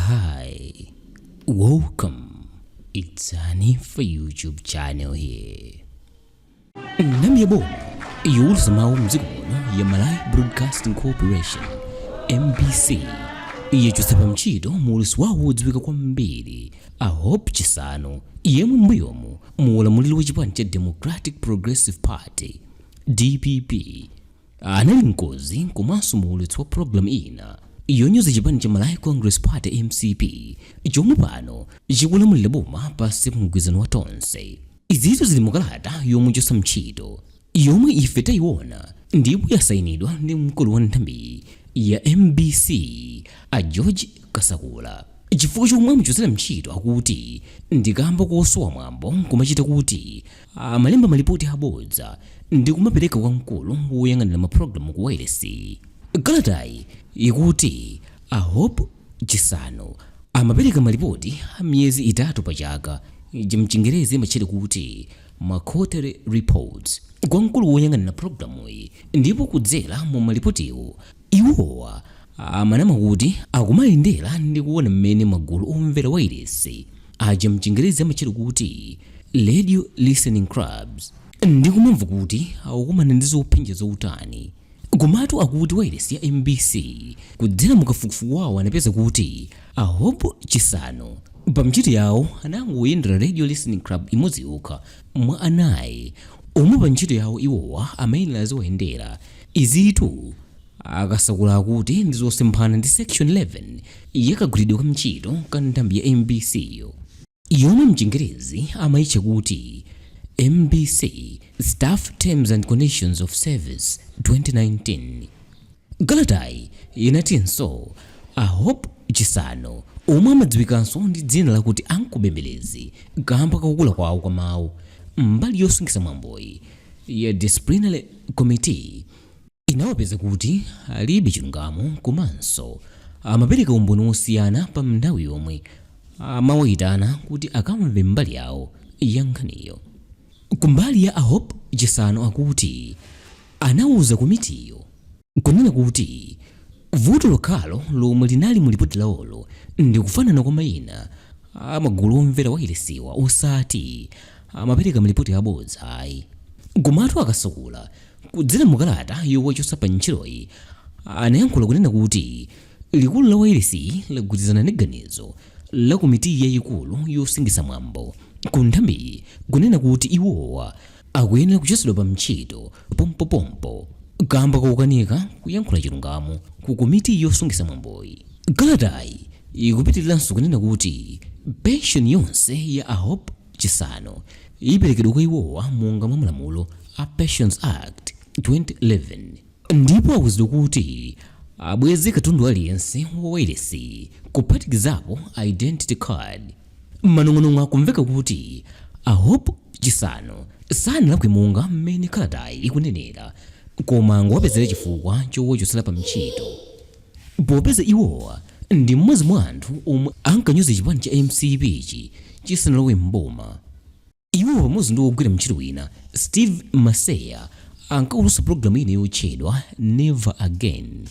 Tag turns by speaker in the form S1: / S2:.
S1: Hi, welcome. It's Hanifa YouTube channel here. Nthambi ya boma youlutsa mawu mdziko muno ya Malawi Broadcasting Corporation, MBC, yachotsa pa ntchito muulutsi wawo wodziwika kwambiri a Hope Chisanu, yemwe m'mbuyomu mu ulamuliro wa chipani cha Democratic Progressive Party, DPP, anali mkonzi komanso muulutsi wa pulogalamu ina yonyoza chipani cha Malawi Congress Party, MCP, chomwe pano chikulamulira boma pansi pa mgwirizano wa Tonse. Izizo zili mukalata yomuchotsa ntchito yomwe ife tayiona ndipo yasayinidwa ndi mkulu wa nthambi ya MBC a George Kasakula. Chifukwa chomwe amuchotsera ntchito akuti ndi kamba kosowa mwambo kumachita kuti amalemba malipoti abodza ndi kumapereka kwa mkulu woyang'anira mapulogalamu ku wailesi. Kalatayi ikuti a Hope Chisanu amapereka malipoti a miyezi 3 pa chaka, mchingerezi amatchedwa kuti ma quarterly reports, kwa mkulu woyang'anira pulogalamuyi, ndipo kudzera mu malipotiwo iwowa amanama kuti akumayendera ndi kuona mmene magulu omvera wailesi aja, mchingerezi amatchedwa kuti radio listening clubs, ndi kumamva kuti akukumana ndi zopsinja zotani. Komatu akuti wailesi ya MBC kudzera mukafukufuku wawo anapeza kuti a Hope Chisanu pa ntchito yawo anangoyendera radio listening club imodzi yokha mwa anayi omwe pa ntchito yawo iwowa amayenera aziwayendera. Izitu a Kasakula akuti ndi zosemphana ndi section 11 yakagwiridwe ka ntchito ka nthambi ya MBC yo, yomwe mchingerezi amayitcha kuti MBC Staff Terms and Conditions of Service 2019. Kalatayi inatinso a Hope Chisanu, omwe amadziwikanso ndi dzina lakuti Ankubembelezi kamba kakukula kwawo kwa mawu, mbali yosungitsa mwamboyi ya disciplinary committee inawapeza kuti alibe chilungamo komanso amapereka umboni wosiyana pa nthawi yomwe amawayitana kuti akamve mbali yawo ya nkhaniyo. Kumbali ya a Hope Chisanu akuti anawuza komitiyo kunena kuti vuto lokhalo lomwe linali mu lipoti lawolo ndi kufanana kwa mayina a magulu omvera wailesiwa, osati amapereka malipoti abodza ayi. Komatu a Kasakula kudzera mukalata yowachotsa pa ntchitoyi anayankhula kunena kuti likulu la wailesi lagwirizana ndi ganizo la komiti yayikulu yosungitsa mwambo ku nthambiyi kunena kuti iwowa akuyenera kuchotsedwa pa ntchito pompopompo kamba kokanika kuyankhula chilungamo ku komiti yosungitsa mwamboyi. Kalatayi ikupitiriranso kunena kuti pension yonse ya a Hope Chisanu iperekedwa kwa iwowa monga mwa malamulo a Pensions Act 2011, ndipo awuzidwa kuti abweze katundu aliyense wa wailesi kuphatikizapo identity card. Manong'onong'o akumveka kuti a Hope Chisanu sanalakwe monga mmene kalatayi ikunenera, koma angowapezera chifukwa chowachotsera pa ntchito popeza iwowa ndi mmodzi mwa anthu omwe ankanyoza chipani cha MCP chi chisanalowe mboma. Iwo pamodzi ndi wogwira ntchito wina Steve Maseya ankaulutsa pulogalamu ina yotchedwa Never Again.